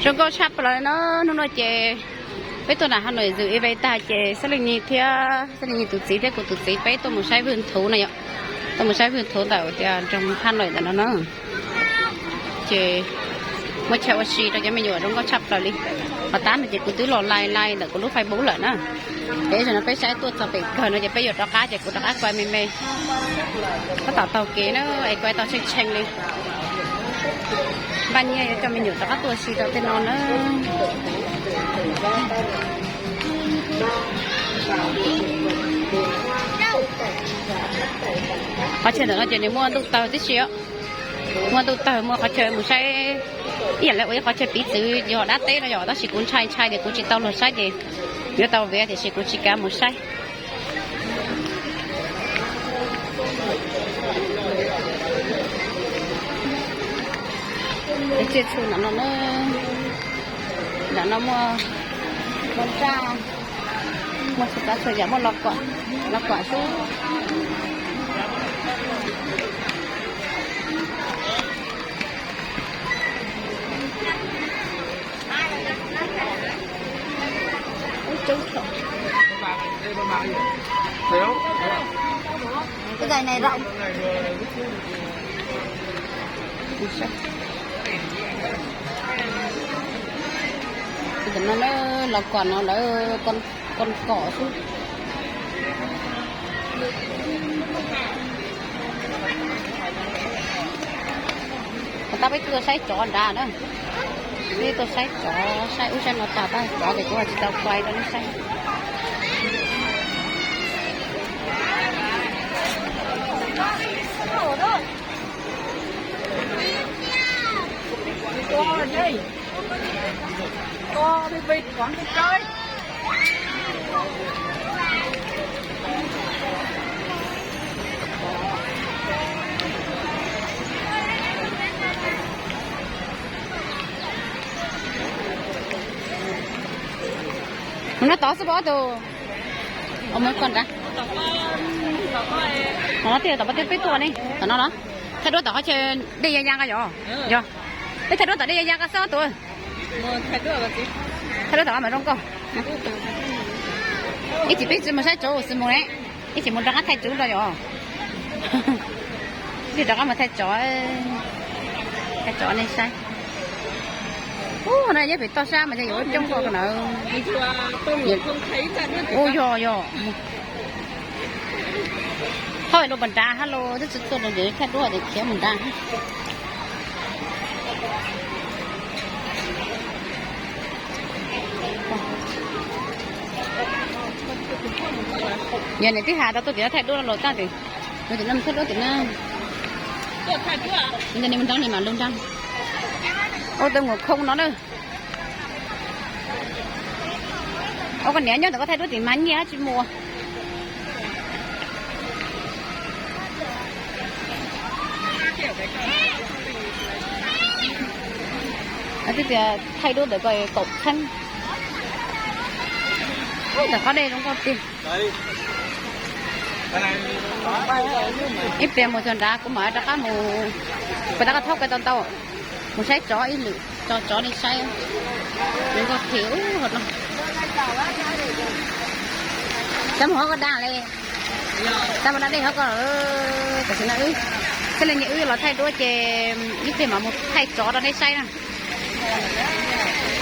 Zoo nkauj tshaj plaws no, hnub no ces peb tuaj nram Hà Nội dự event tag ces Xab Li Nyi thiab Xab Li Nyi tus txiv thiab kuv tus txiv peb tuaj mus saib vwj thuv no yom. Tuaj mus saib vwj thuv ntawm tias nroog Hà Nội ntawm no na. Ces muaj chaw ua si rau cov me nyuam zoo nkauj tshaj plaws li. Qhov tab no ces kuv twb los like like ntawm kuv lub Facebook lawm na. Ces zaum no peb saib tuaj txog pem kawg no ces peb yuav rov qab ces kuv rov qab kuaj me me. Tab tom taug kev na, es kuaj tau tshee tshee li. Npaj nyiaj yuav coj me nyuam rov qab tuaj si rau tej no na. Qhov chaw ntawm no ces nws muaj ntuj tawg tib si, muaj ntuj tawg, muaj qhov chaw mus saib ib yam li ua ib qhov chaw piv txwv yog dab teb no yom, tab sis kuv ntshai ntshai ces kuv tsis tau los saib ces yuav tau viav tiam sis kuv tsis kav mus saib. Tsiaj txhu ntawm no na, ntawm no muaj, muaj nraj, muaj txhua tsav txhua yam, muaj los kom, los kom xwb. Ntawm no na, los kom no lawv, kom xwb. Tab peb tuaj saib tsov nrad na. Peb tuaj saib tsov, saib ub saib no tag, tab tsov ces kuv tsis tau kuaj rau nej saib. Mus no tod xwb pab tus. Mus koj nrad. Tom no tiag, tom pab tiag peb tuaj ne, tom no los. Thaij duab tom qhov chaw dej ya ya ko yog. Yog. Peb thaij duab tom dej ya ya ko xwb tus. Thaij duab tom no mas zoo nkauj. Ib chim peb tsis mus saib tsov xwb mus ne. Ib chim mus rov qab thaij tsov rau yom. Ib chim rov qab mus thaij tsov, thaij tsov nej saib. Ub, no nyob pem toj sab mas yog yuav coob koj na. Ub, yog yog. Hoj dua npam nrad hab los twb tsis tuaj rau ces thaij duab ces khiav mus nrad. Yog niam tij has tau tuaj tim no thaij duab los tag tim, tim no mus thaij duab tim no. Ntawm no mus nrad, nim mam lug nrad. Ua tau mus khoo no na. Ua koj niam nyob ntawm koj thaij duab tim mas nyiaj tsis muaj. Twb tias thaij duab ntawm ko kaum txheeb. Ntawm qhov dej zoo nkauj tiag. Ib pliag mus txog nrad kuv mam rov qab mus, kuv rov qab thaub ko tau ntau, mus saib tsov ib lwm, tso tsov nej saib. Zoo nkauj tiag ub no. Xav mus hov ko dag li. Xav mus da dej hov ko. Tam sim no wb, Xab Li Nyi wb los thaij duab ces ib pliag mam mus thaij tsov rau nej saib na.